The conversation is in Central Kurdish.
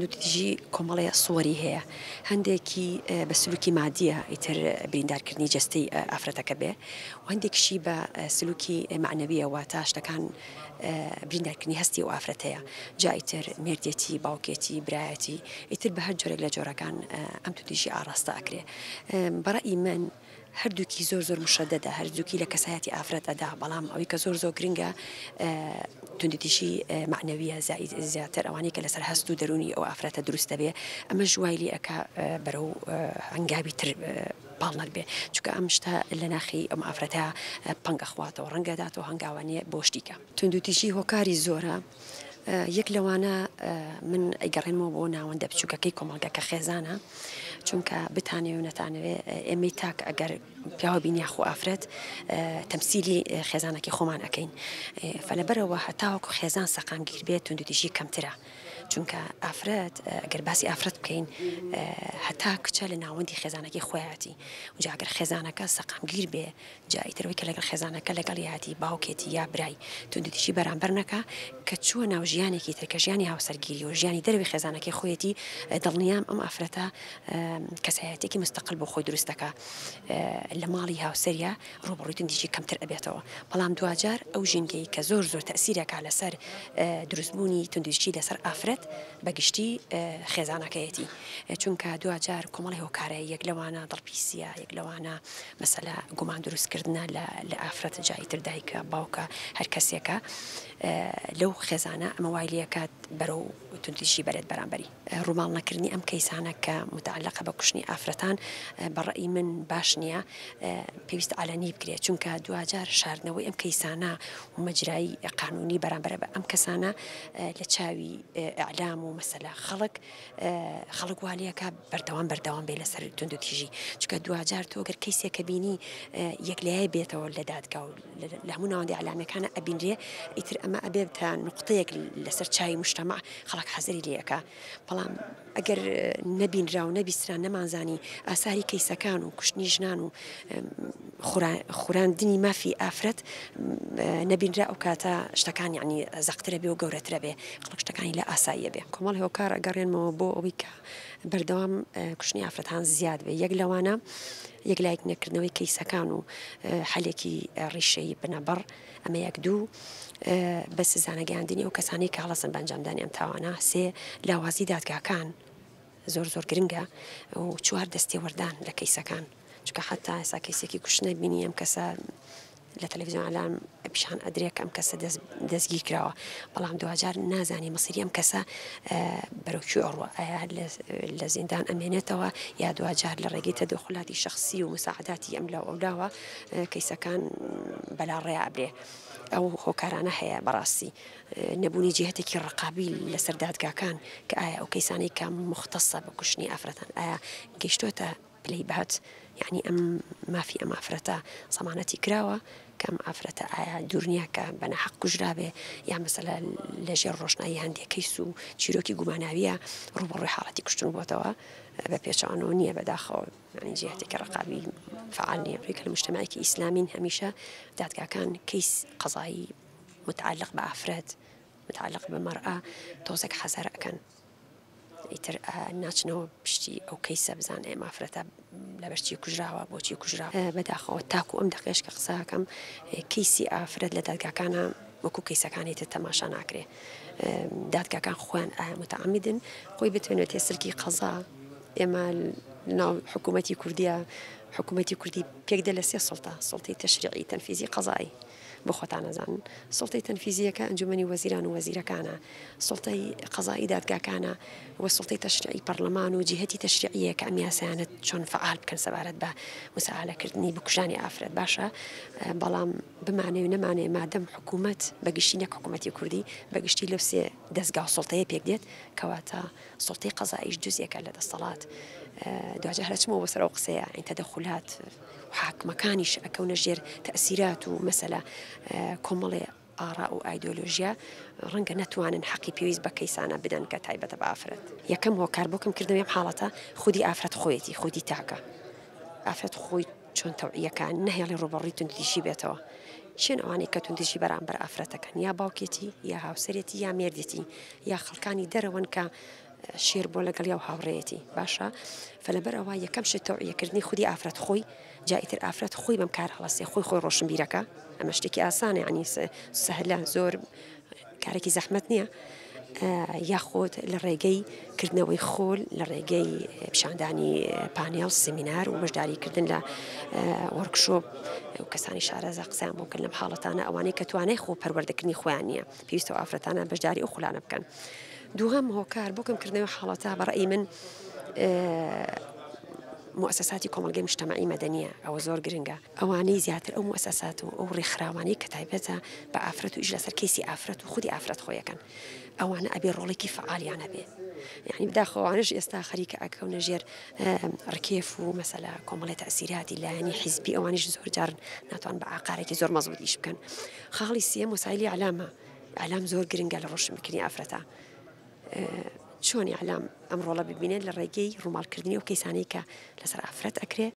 توندوتیژی کۆمەڵێ سوەری هەیە، هەندێکی بە سلوکی مادیە ئیتر بریندارکردنی جەستەی ئافرەتەکە بێ و هەندێکیشی بە سلوکی مەعنەویە واتە شتەکان بریندارکردنی هەستی ئەو ئافرەتەیە جا ئیتر مێردێتی باوکێتی برایەتی ئیتر بە هەر جۆرێک لە جۆرەکان ئەم توندوتیژی ئاڕاستە ئەکرێ بەڕەئی من هەردووکی زۆر زۆر مشەدەدە هەردووکی لە کەسایەتی ئافرەت ئەدا بەڵام ئەوەی کە زۆر زۆر گرنگە توندوتیژی مەعنەویە زیاتر ئەوانەی کە لەسەر هەست و دەروونی ئەو ئافرەتە دروست دەبێ ئەمەش وای لێ ئەکا بەرەو هەنگاوی تر پاڵنەر بێ چونکە ئەم شتە لە ناخی ئەم ئافرەتە پەنگ ئەخواتەوە ڕەنگە داتەوە هەنگاوانێ بۆ شتیکە. توندوتیژی هۆکاری زۆرە یەک لەوانە من ئەیگەڕێنمەوە بۆ ناوەندە بچووکەکەی کۆمەڵگە کە خێزانە چونکە بتانەوێ و نەتانەوێ ئێمەی تاک ئەگەر پیاوە بین یاخۆ ئافرەت تەمسیلی خێزانەکەی خۆمان ئەکەین فەلەبەرەوە هەتاوەکو خێزان سەقامگیر بێت توندوتیژی کەمترە چونکە ئافرەت ئەگەر باسی ئافرەت بکەین هەتا کچە لە ناوەندی خێزانەکەی خۆیەتی جا ئەگەر خێزانەکە سەقامگیر بێ جا ئیتر ئەوەی کە لەگەڵ خێزانەکە لەگەڵیاتی باوکێتی یا برای توندوتیژی بەرامبەر نەکا کە چووە ناو ژیانێکی تر کە ژیانی هاوسەرگیری و ژیانی دەرەوەی خێزانەکەی خۆیەتی دڵنیام ئەم ئافرەتە کەسایەتێکی مستەقل بۆ خۆی دروست دەکا لە ماڵی هاوسەریا ڕووبەڕووی توندیژی کەمتر ئەبێتەوە بەڵام دواجار ئەو ژینگەی کە زۆر زۆر تەئسیرەکا لەسەر دروستبوونی توندوتیژی لەسەر ئافرەت بە گشتی خێزانەکەیەتی چونکە دواجار کۆمەڵی هۆکارە یەک لەوانە دڵپیسیە یەک لەوانە مەسەلە گومان دروست کردنە لە لە ئافرەت جا ئیتر دایکە باوکە هەر کەسێکە لەو خێزانە ئەمە وای لێکات بەرەو توندتیژی بەرێت بەرامبەری. ڕووماڵ نەکردنی ئەم کەیسانە کە متعلقە بە کوشتنی ئافرەتان بە ڕەئی من باش نییە پێویستە عەلەنی بکرێت چونکە دواجار شاردنەوەی ئەم کەیسانە و مەجرای قانونی بەرامبەر بە ئەم کەسانە لە چاوی ئیعلام و مەسەلە خەڵک خەڵک وا لێکا بەردەوام بەردەوام بێ لەسەر توندوتیژی چونکە دواجار تۆ گەر کەیسێکە بینی یەکلایە بێتەوە لە دادگا و لە هەموو ناوەندی ئیعلامیەکانە ئەبینرێ ئیتر ئەمە ئەبێت تا نوقتەیەک لەسەر چاوی مجتەمع خەڵک حەزری لێ ئەکا بەڵام ئەگەر نەبینرا و نەبیسترا نەمانزانی ئاساری کەیسەکان و کوشتنی ژنان و خوراندنی مافی ئافرەت نەبینرا ئەو کاتە شتەکان یعنی زەقترە بێ و گەورەترە بێ خەڵک شتەکانی لە ئاساییە بێ. کۆمەڵی هۆکار ئەگەڕێنمەوە بۆ ئەوەی کە بەردەوام کوشتنی ئافرەتان زیاد بێ یەک لەوانە یەکلایک نەکردنەوەی کەیسەکان و حەلێکی ڕیشەیی بنەبڕ ئەمە یەک دوو بە سزانەگەیاندنی ئەو کەسانەی کە هەڵەسن بە ئەنجامدانی ئەم تاوانە سێ لاوازی دادگاکان زۆر زۆر گرنگە و چوار دەستێوەردان لە کەیسەکان چونکە حتا ئێستا کەیسێکی کوشتنە بینی ئەم کەسە لە تەلەفزیۆن ئەلان پیشان ئەدرێ کە ئەم کەسە دەستگیر کراوە بەڵام دواجار نازانی مەسیری ئەم کەسە بەرەو کوێ ئەڕوا ئایا لە زیندان ئەمێنێتەوە یا دواجار لە ڕێگەی تەدەخولاتی شخصی و مساعداتی ئەم لاو ئەولاوە کەیسەکان بەلاڕێیا ئەبرێ ئەو هۆکارانە هەیە بەڕاستی نەبوونی جیهتێکی ڕقابی لەسەر دادگاکان کە ئایا ئەو کەیسانەی کە مختصە بە کوشتنی ئافرەتان ئایا گەیشتۆتە پلەی بات یەعنی ئەم مافی ئەم ئافرەتە زەمانەتی کراوە کە ئەم ئافرەتە ئایا دوور نییە کە بە ناحەق کوژرابێ یا مەسەلە لە ژێر ڕۆشنایی هەندێک کەیس و چیرۆکی گوماناویە ڕووبەڕووی حاڵەتی کوشتن بۆتەوە بە پێچەوانەوە نییە بەداخەوە یعنی جیهتێکی ڕقابی فعال نییە کە لە مجتەمعێکی ئیسلامین هەمیشە دادگاکان کەیس قەزایی متعلق بە ئافرەت متعلق بە مەرئە تۆزێک حەزەر ئەکەن ئیتر ناچنەوە پشتی ئەو کەیسە بزان ئێم ئافرەتە لەبەر چی کوژراوە بۆچی کوژراوە بەداخەوە تاکو ئەم دەقێش کە قسەکەم کەیسی ئافرەت لە دادگاکانە وەکو کەیسەکانی تر تەماشا ناکرێ دادگاکان خۆیان ئایا متعمدن خۆی بتوێنێت سلکی قەزا ئێمە ناو حکوومەتی کوردیە حکوومەتی کوردی پێک دێ لە سێ سڵتە سڵتەی تەشریعی تەنفیزی قەزایی بۆ خۆتان ئەزانن سوڵتەی تەنفیزییەکە ئەنجومەنی وەزیران و وەزیرەکانە، سوڵتەی قەزایی دادگاکانە و سوڵتەی تەشریعی پەڕلەمان و جیهەتی تەشریعییە کە ئەم یاسایانە چۆن فەعال بکەن سەبارەت بە موسائەلەکردنی بکوژانی ئافرەت باشە بەڵام بمانەوێ و نەمانەوێ مادەم حکوومەت بە گشتی نەک حکوومەتی کوردی بە گشتی لەو سێ دەزگا و سوڵتەیە پێک دێت کەواتە سوڵتەی قەزاییش جوزێکە لە دەستەڵات دواجار هەر ئەچمەوە بۆ سەر ئەو قسەیە یانی تەدەخولات حاکمەکانیش ئەکەونە ژێر تەئسیرات و مەسەلە کۆمەڵێ ئاڕا و ئایدۆلۆژیا ڕەنگە نەتوانن حەقی پێویست بە کەیسانە بدەن کە تایبەتە بە ئافرەت. یەکەم هۆکار بۆ کەمکردنەوەی ئەم حاڵەتە خودی ئافرەت خۆیەتی، خودی تاکە. ئافرەت خۆی چۆن تەوعیەکا نەهێڵێ ڕووبەڕووی توندوتیژی بێتەوە. کێن ئەوانەی کە توندوتیژی بەرامبەر ئافرەت ئەکەن؟ یا باوکێتی، یا هاوسەرێتی، یا مێردێتی، یا خەڵکانی دەرەوەن کە. شێر بۆ لەگەڵیا و هاوڕێیەتی باشە فلەبەر ئەوە یەکەم شت تەوعیەکردنی خودی ئافرەت خۆی جا ئیتر ئافرەت خۆی بەم کار هەڵەسێ خۆی خۆی ڕۆشنبیرەکە ئەمە شتێکی ئاسانە یعنی سەهلە زۆر کارێکی زەحمەت نییە یاخود لە ڕێگەی کردنەوەی خۆل لە ڕێگەی پیشاندانی پانێڵ سمینار و بەشداریکردن لە وەرکشۆپ و کەسانی شارەزا قسەیان بۆ بکەن لەم حاڵەتانە ئەوانەی کە توانای خۆ پەروەردەکردنی خۆیان نییە پێویستە ئافرەتانە بەشداری ئەو خولانە بکەن دووهەم هۆکار بۆ کەمکردنەوەی حاڵەتە بە ڕەئی من موئەسەساتی کۆمەڵگەی مجتەمەعی مەدەنییە ئەوە زۆر گرنگە ئەوانەی زیاتر ئەو موئەسەسات و ئەو ڕێکخراوانەی کە تایبەتە بە ئافرەت و ئیش لەسەر کەیسی ئافرەت و خودی ئافرەت خۆی ئەکەن ئەوانە ئەبێ ڕۆڵێکی فەعالیان هەبێ یعنی بداخەوە ئەوانەش ئێستا خەریکە ئەکەونە ژێر ڕکێف و مەسەلە کۆمەڵی تەئسیراتی لایەنی حیزبی ئەوانیش زۆر جار ناتوان بە ئاقارێکی زۆر مەزبوط ئیش بکەن خاڵی سێیەم وەسایلی ئیعلامە ئیعلام زۆر گرنگە لە ڕۆشنبیرکردنی ئافرەتە چۆن ئیعلام ئەم ڕۆڵە ببینێت لە ڕێگەی ڕووماڵکردنی ئەو کەیسانەی کە لەسەر ئافرەت ئەکرێ.